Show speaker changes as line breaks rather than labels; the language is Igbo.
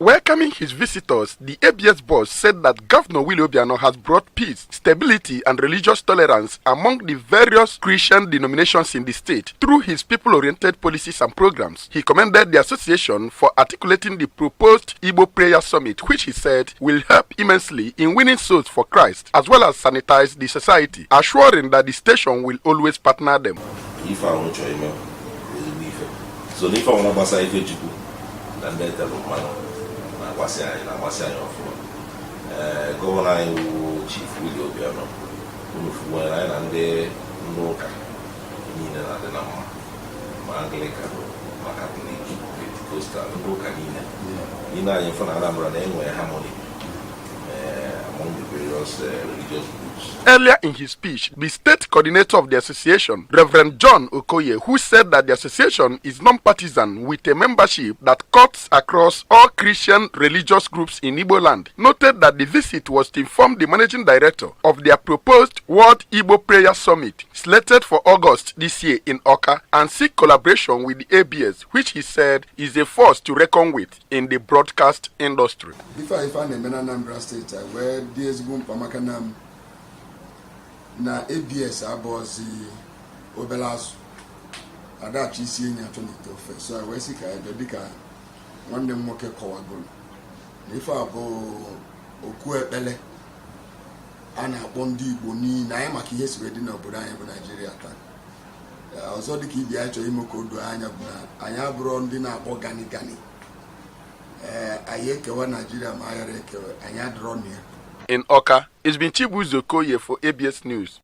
Welcoming his visitors, the ABS boss said that Governor Willie Obiano has brought peace, stability, and religious tolerance among the various Christian denominations in the state through his people oriented policies and programs. He commended the association for articulating the proposed Igbo Prayer Summit, which he said will help immensely in winning souls for Christ as well as sanitize the society, assuring that the station will always partner them.
Ife ahụ chọrọ ime bụ ezigbo ife so n'ife ọbụla gbasara ife Chukwu na ndị etelụ mmanụ na-agbasị anyị ọfụma. Ee, gọvanọ anyị wụ Chief Willie Obianọ, unu fuwere anyị na ndị ụka niile na-adị na mma, ma Anglican, ma Catholic, Pentecostal, ndị ụka niile niile. Anyị fụ na Anambra na-enwe harmony among the various religious groups.
Earlier in his speech, the state coordinator of the association, Reverend John Okoye, who said that the association is non-partisan with a membership that cuts across all Christian religious groups in Igbo land, noted that the visit was to inform the managing director of their proposed World Igbo Prayer Summit, slated for August this year in Awka, and seek collaboration with the ABS, which he said is a force to reckon with in the broadcast industry.
Ife a na-eme na Anambra Steeti a wee dị ezigbo mkpa maka na ABS abụọzi obere azụ adachi isi enyi achọ n'ite ofe. So wee sị ka ebe dịka nwanne m nwoke kọwagoro na ife a bụ okwu ekpele a na-akpọ ndị Igbo niile anyị maka ihe si wee dị n'obodo anyị bụ Naijiria taa. Ọzọ dịka ibi anyị chọrọ ime ka o doo anya bụ na anyị abụrọ ndị na-akpọ gani gani. Ee, anyị ekewa Naijiria ma aghara ekewe anyị adịrọ na ya.
In Awka, it's been Chibuzo Okoye for ABS News.